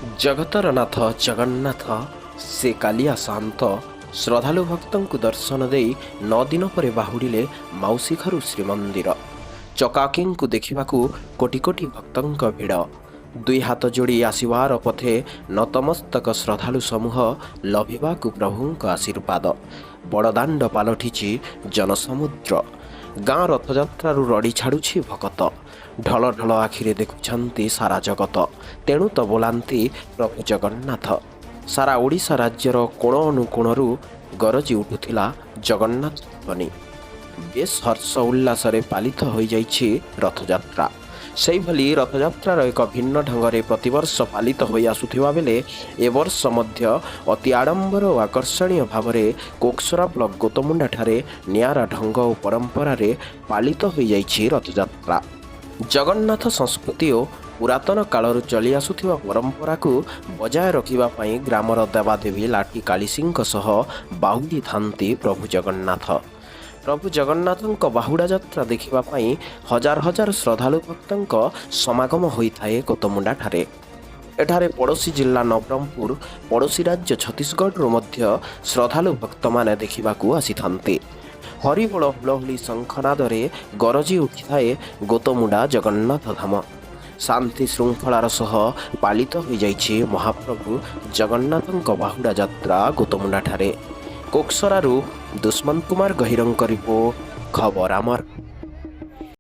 ଜଗତର ନାଥ ଜଗନ୍ନାଥ, ସେ କାଲିଆ ସାଆନ୍ତ ଶ୍ରଦ୍ଧାଳୁ ଭକ୍ତଙ୍କୁ ଦର୍ଶନ ଦେଇ 9 ଦିନ ପରେ ବାହୁଡ଼ିଲେ ମାଉସୀ ଘରୁ ଶ୍ରୀମନ୍ଦିର। ଚକାଆଖିଙ୍କୁ ଦେଖିବାକୁ କୋଟି କୋଟି ଭକ୍ତଙ୍କ ଭିଡ଼। ଦୁଇ ହାତ ଯୋଡ଼ି ଆସିବାର ପଥେ ନତମସ୍ତକ ଶ୍ରଦ୍ଧାଳୁ ସମୂହ ଲଭିବାକୁ ପ୍ରଭୁଙ୍କ ଆଶୀର୍ବାଦ। ବଡ଼ଦାଣ୍ଡ ପାଲଟିଛି ଜନସମୁଦ୍ର। ଗାଁ ରଥଯାତ୍ରାରୁ ରଡ଼ି ଛାଡ଼ୁଛି ଭକତ। ଢଳ ଢଳ ଆଖିରେ ଦେଖୁଛନ୍ତି ସାରା ଜଗତ। ତେଣୁ ତ ବୋଲାନ୍ତି ପ୍ରଭୁ ଜଗନ୍ନାଥ। ସାରା ଓଡ଼ିଶା ରାଜ୍ୟର କୋଣ ଅନୁକୋଣରୁ ଗରଜି ଉଠୁଥିଲା ଜଗନ୍ନାଥ ଧ୍ୱନି। ବେଶ୍ ହର୍ଷ ଉଲ୍ଲାସରେ ପାଳିତ ହୋଇଯାଇଛି ରଥଯାତ୍ରା। ସେହିଭଳି ରଥଯାତ୍ରାର ଏକ ଭିନ୍ନ ଢଙ୍ଗରେ ପ୍ରତିବର୍ଷ ପାଳିତ ହୋଇ ଆସୁଥିବା ବେଳେ ଏ ବର୍ଷ ମଧ୍ୟ ଅତି ଆଡ଼ମ୍ବର ଓ ଆକର୍ଷଣୀୟ ଭାବରେ କୋକସରା ବ୍ଲକ ଗୋତମୁଣ୍ଡାଠାରେ ନିଆରା ଢଙ୍ଗ ଓ ପରମ୍ପରାରେ ପାଳିତ ହୋଇଯାଇଛି ରଥଯାତ୍ରା। ଜଗନ୍ନାଥ ସଂସ୍କୃତି ଓ ପୁରାତନ କାଳରୁ ଚଳି ଆସୁଥିବା ପରମ୍ପରାକୁ ବଜାୟ ରଖିବା ପାଇଁ ଗ୍ରାମର ଦେବାଦେବୀ ଲାଠି କାଳିସୀଙ୍କ ସହ ବାହୁଡ଼ିଥାନ୍ତି ପ୍ରଭୁ ଜଗନ୍ନାଥ। ପ୍ରଭୁ ଜଗନ୍ନାଥଙ୍କ ବାହୁଡ଼ା ଯାତ୍ରା ଦେଖିବା ପାଇଁ ହଜାର ହଜାର ଶ୍ରଦ୍ଧାଳୁ ଭକ୍ତଙ୍କ ସମାଗମ ହୋଇଥାଏ ଗୋତମୁଣ୍ଡାଠାରେ। ଏଠାରେ ପଡ଼ୋଶୀ ଜିଲ୍ଲା ନବରଙ୍ଗପୁର, ପଡ଼ୋଶୀ ରାଜ୍ୟ ଛତିଶଗଡ଼ରୁ ମଧ୍ୟ ଶ୍ରଦ୍ଧାଳୁ ଭକ୍ତମାନେ ଦେଖିବାକୁ ଆସିଥାନ୍ତି। ହରିବୋଳ, ହୁଳହୁଳି, ଶଙ୍ଖନାଦରେ ଗରଜି ଉଠିଥାଏ ଗୋତମୁଣ୍ଡା ଜଗନ୍ନାଥ ଧାମ। ଶାନ୍ତି ଶୃଙ୍ଖଳାର ସହ ପାଳିତ ହୋଇଯାଇଛି ମହାପ୍ରଭୁ ଜଗନ୍ନାଥଙ୍କ ବାହୁଡ଼ା ଯାତ୍ରା ଗୋତମୁଣ୍ଡାଠାରେ। କୋକସରାରୁ ଦୁଷ୍ମନ୍ତ କୁମାର ଗହିରଙ୍କ ରିପୋର୍ଟ, ଖବର ଆମର।